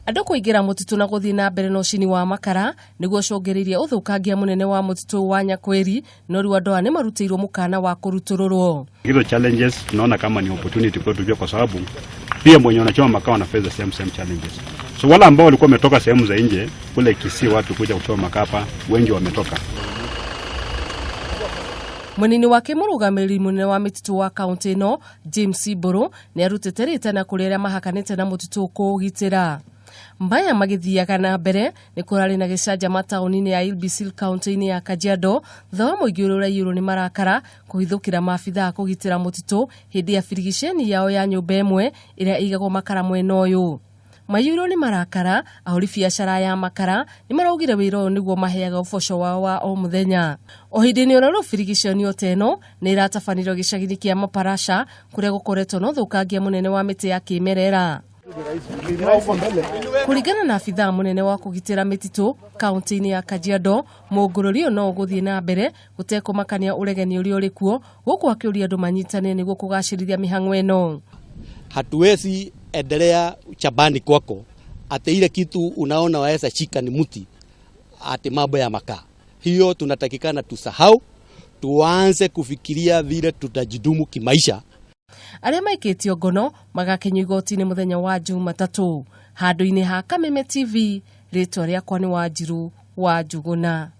Andũ kũingĩra mũtitũ na gũthiĩ na mbere na ũcini wa makara nĩguo ũcũngĩrĩirie ũthũkangia mũnene wa mũtitũ wa Nyakweri, no rĩu andũ aya nĩ marutĩirwo mũkana wa kũrutũrũrwo. Hizo challenges tunaona kama ni opportunity kwetu pia, kwa sababu pia mwenye wanachoma makaa wana face the same same challenges. So wale ambao walikuwa wametoka sehemu za nje kule Kisii, watu kuja kuchoma makaa hapa, wengi wametoka. Mwena-inĩ wake, mũrũgamĩrĩri mũnene wa mĩtitũ wa kaũntĩ ĩno James Mbũrũ nĩ arutĩte rĩtana kũrĩ arĩa mahakanĩte na mũtitũ kũũgitĩra. Maya magĩthiaga na mbere, nĩ kũrarĩ na gĩcanjama taũni-inĩ ya Ilbisil kaũntĩ-inĩ ya Kajiado, thutha wa mũingĩ ũrĩa ũraiyũrwo nĩ marakara kũhithũkĩra maabithaa kũgitĩra mũtitũ hĩndĩ ya birigiceni yao ya nyũmba ĩmwe ĩrĩa ĩigagwo makara mwena ũyũ. Maiyũirwo nĩ marakara, ahũri biacara ya makara nĩ maraugire wĩra ũyũ nĩguo maheaga ũboco wao wa o mũthenya. O hĩndĩ-inĩ oro rĩu, birigiceni o ta ĩno nĩ ĩratabanĩrio gĩcagi-inĩ kĩa Maparasha, kũrĩa gũkoretwo na ũthũkangia mũnene wa mĩtĩ ya kĩmerera. Kũringana na abithaa mũnene wa kũgitĩra mĩtitũ kaũntĩ-inĩ ya Kajiado, mũngũrũri ũyũ no ũgũthiĩ na mbere gũtekũmakania ũregani ũrĩa ũrĩ kuo, gũkũ akĩũria andũ manyitane nĩguo kũgacĩrithia mĩhang'o ĩno. Hatuwezi endelea shambani kwako ati ile kitu unaona waweza shika ni mti, ati mambo ya makaa. Hiyo tunatakikana tusahau, tuanze kufikiria vile tutajidumu kimaisha. Arĩa maikĩtio ngono magakinyio igoti-inĩ mũthenya wa Jumatatũ. Handũ-inĩ ha Kameme TV, rĩtwa rĩakwa nĩ Wanjiru wa Njuguna.